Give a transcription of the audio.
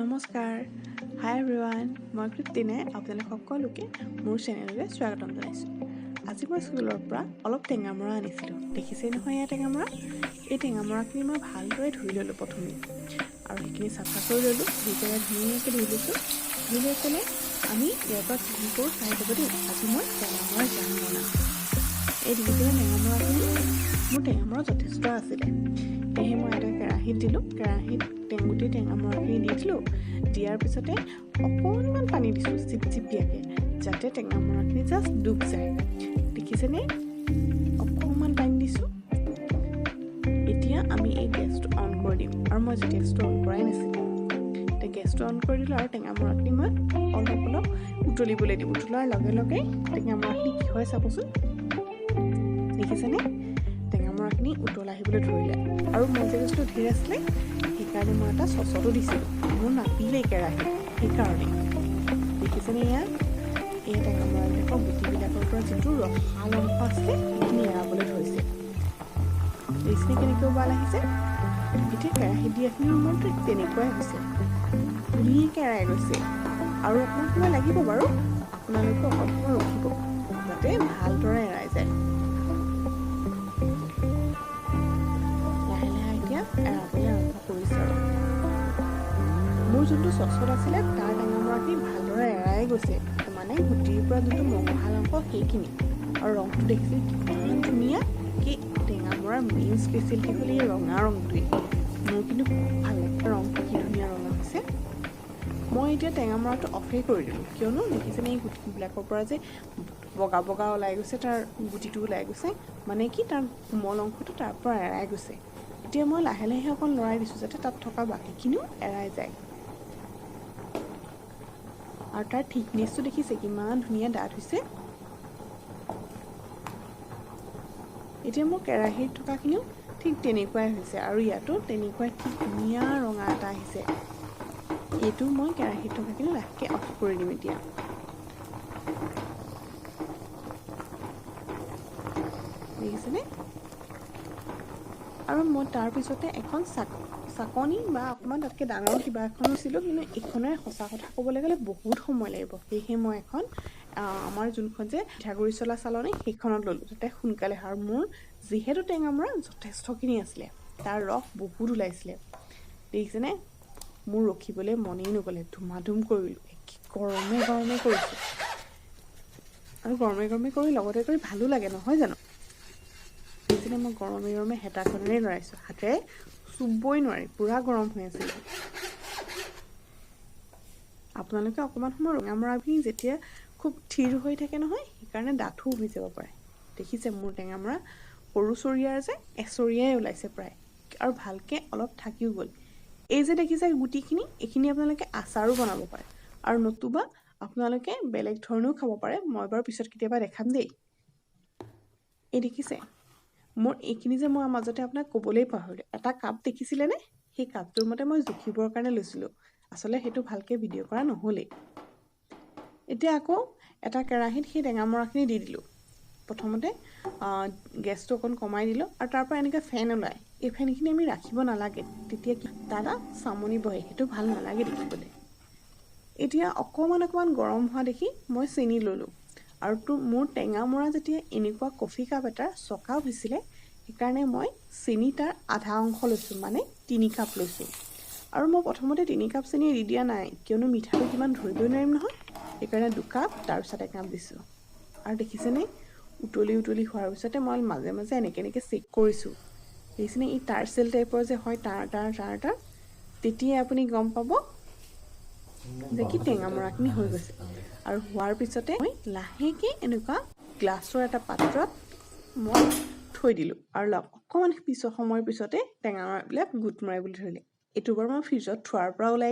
নমস্কাৰ, হাই এভৰিৱান। মই কৃতিনে আপোনালোক সকলোকে মোৰ চেনেললৈ স্বাগতম জনাইছোঁ। আজি মই স্কুলৰ পৰা অলপ টেঙামৰা আনিছিলোঁ। দেখিছেই নহয় এয়া টেঙামৰা। এই টেঙামৰাখিনি মই ভালদৰে ধুই ল'লোঁ প্ৰথমে আৰু সেইখিনি চাফা কৰি ল'লোঁ। ধুই পেলাই ধুনীয়াকৈ ধুই লৈছোঁ। ধুই লৈ পেলাই আমি ইয়াৰ পৰা কি কৰোঁ চাই যাব দেই। আজি মই টেঙামৰা জাম বনাম। এই দেখিছেনে টেঙামৰাখিনি? মোৰ টেঙামৰা যথেষ্ট আছিলে, সেয়েহে মই এটা কেৰাহীত দিলোঁ। কেৰাহীত গোটেই টেঙামৰাখিনি দি দিলোঁ। দিয়াৰ পিছতে অকণমান পানী দিছোঁ চিপচিপীয়াকৈ, যাতে টেঙামৰাখিনি জাষ্ট ডুব যায়। দেখিছেনে? অকণমান পানী দিছোঁ। এতিয়া আমি এই গেছটো অন কৰি দিম। আৰু মই যে গেছটো অন কৰাই নাছিলোঁ, এতিয়া গেছটো অন কৰি দিলোঁ আৰু টেঙামৰাখিনি মই অলপ অলপ উতলিবলৈ দিম। উতলাৰ লগে লগে টেঙামৰাখিনি কি হয় চাবচোন। দেখিছেনে? টেঙামৰাখিনি উতল আহিবলৈ ধৰিলে। আৰু মই যে কৈছিলোঁ ধেৰ আছিলে, সেইকাৰণে মই এটা চচতো দিছিলোঁ। মোৰ নাপিলে কেৰাহী, সেইকাৰণে। দেখিছেনে এয়া? এই টেঙামৰাবিলাকৰ গুটিবিলাকৰ পৰা যিটো ৰসাল অংশ আছিলে, সেইখিনি এৰাবলৈ ধৰিছে। দেখিছেনে কেনেকৈ উবাল আহিছে? এতিয়া কেৰাহীত দিয়াখিনিও মোৰ ঠিক তেনেকুৱাই হৈছে, ধুনীয়াকৈ এৰাই গৈছে। আৰু অকণমান সময় লাগিব বাৰু, আপোনালোকে অকণ সময় ৰখিব যাতে ভালদৰে এৰাই যায়। লাহে লাহে এতিয়া এৰাবলৈ আৰম্ভ কৰিছে। আৰু মোৰ যোনটো চচত আছিলে, তাৰ টেঙামৰাখিনি ভালদৰে এৰাই গৈছে, মানে গুটিৰ পৰা যোনটো মঙহাল অংশ সেইখিনি। আৰু ৰংটো দেখিছে কিমান ধুনীয়া! কি টেঙামৰাৰ মেইন স্পেচিয়েলিটি হ'ল এই ৰঙা ৰংটোৱেই। মোৰ কিন্তু খুব ভাল লাগে। ৰংটো কি ধুনীয়া ৰঙা হৈছে! মই এতিয়া টেঙামৰাটো অফেই কৰি দিলোঁ, কিয়নো দেখিছেনে এই গুটিবিলাকৰ পৰা যে বগা বগা ওলাই গৈছে, তাৰ গুটিটো ওলাই গৈছে, মানে কি তাৰ কোমল অংশটো তাৰ পৰা এৰাই গৈছে। এতিয়া মই লাহে লাহে অকণ লৰাই দিছোঁ, যাতে তাত থকা বাকীখিনিও এৰাই যায়। আৰু তাৰ থিকনেছটো দেখিছে কিমান ধুনীয়া ডাঠ হৈছে। এতিয়া মোৰ কেৰাহীত থকাখিনিও ঠিক তেনেকুৱাই হৈছে আৰু ইয়াতো তেনেকুৱাই ঠিক ধুনীয়া ৰঙা এটা আহিছে। এইটো মই কেৰাহীত থকাখিনি লাহেকৈ অফ কৰি দিম এতিয়া। দেখিছেনে? আৰু মই তাৰপিছতে এখন চাকনি বা অকণমান তাতকৈ ডাঙৰ কিবা এখন লৈছিলোঁ, কিন্তু এইখনেৰে সঁচা কথা ক'বলৈ গ'লে বহুত সময় লাগিব। সেয়েহে মই এখন আমাৰ যোনখন যে পিঠাগুড়ি চলা চালনী, সেইখনত ল'লোঁ, যাতে সোনকালে হয়। আৰু মোৰ যিহেতু টেঙামৰা যথেষ্টখিনি আছিলে, তাৰ ৰস বহুত ওলাইছিলে। দেখিছেনে? মোৰ ৰখিবলৈ মনেই নগ'লে, ধুমাধুম কৰিলোঁ, গৰমে গৰমে কৰিছোঁ। আৰু গৰমে গৰমে কৰি লগতে কৰি ভালো লাগে, নহয় জানো? দেখিছেনে? মই গৰমে গৰমে হেতাখনেৰে লৰাইছোঁ, হাতেৰে চুবই নোৱাৰি, পূৰা গৰম হৈ আছিলে। আপোনালোকে অকণমান সময় টেঙামৰাখিনি যেতিয়া খুব থিৰ হৈ থাকে নহয়, সেইকাৰণে ডাঠো হৈ যাব পাৰে। দেখিছে, মোৰ টেঙামৰা সৰু চৰিয়াৰ যে এচৰিয়াই ওলাইছে প্ৰায়, আৰু ভালকৈ অলপ থাকিও গ'ল। এই যে দেখিছে গুটিখিনি, এইখিনি আপোনালোকে আচাৰো বনাব পাৰে আৰু নতুবা আপোনালোকে বেলেগ ধৰণেও খাব পাৰে। মই বাৰু পিছত কেতিয়াবা দেখাম দেই। এই দেখিছে মোৰ এইখিনি যে মই মাজতে আপোনাক ক'বলৈই পাহৰিলোঁ। এটা কাপ দেখিছিলেনে? সেই কাপটোৰ মতে মই জুখিবৰ কাৰণে লৈছিলোঁ, আচলতে সেইটো ভালকৈ ভিডিঅ' কৰা নহ'লেই। এতিয়া আকৌ এটা কেৰাহীত সেই টেঙামৰাখিনি দি দিলোঁ। প্ৰথমতে গেছটো অকণ কমাই দিলোঁ আৰু তাৰ পৰা এনেকৈ ফেন ওলায়। এই ফেনখিনি আমি ৰাখিব নালাগে, তেতিয়া কি তাত চামনি বহে, সেইটো ভাল নালাগে দেখিবলৈ। এতিয়া অকণমান অকণমান গৰম হোৱা দেখি মই চেনি ল'লোঁ। আৰু তো মোৰ টেঙামৰা যেতিয়া এনেকুৱা কফি কাপ এটাৰ ছকাপ হৈছিলে, সেইকাৰণে মই চেনি তাৰ আধা অংশ লৈছোঁ, মানে 3 কাপ লৈছোঁ। আৰু মই প্ৰথমতে 3 কাপ চেনি এৰি দিয়া নাই, কিয়নো মিঠাটো কিমান ধৰিবই নোৱাৰিম নহয়, সেইকাৰণে 2 কাপ, তাৰপিছত 1 কাপ দিছোঁ। আৰু দেখিছেনে, উতলি উতলি হোৱাৰ পিছতে মই মাজে মাজে এনেকৈ এনেকৈ চেক কৰিছোঁ। দেখিছেনে, এই টাৰ্চেল টাইপৰ যে হয়, তাৰ তাৰ তাৰ তাৰ, তেতিয়াই আপুনি গম পাব যে কি টেঙামৰাখিনি হৈ গৈছে। আৰু হোৱাৰ পিছতে মই লাহেকৈ এনেকুৱা গ্লাছৰ এটা পাত্ৰত মই থৈ দিলোঁ। আৰু অকণমান পিছৰ সময়ৰ পিছতে টেঙামৰাবিলাক গোট মাৰিবলৈ ধৰিলে। এইটো বাৰু মই ফ্ৰিজত থোৱাৰ পৰা ওলাই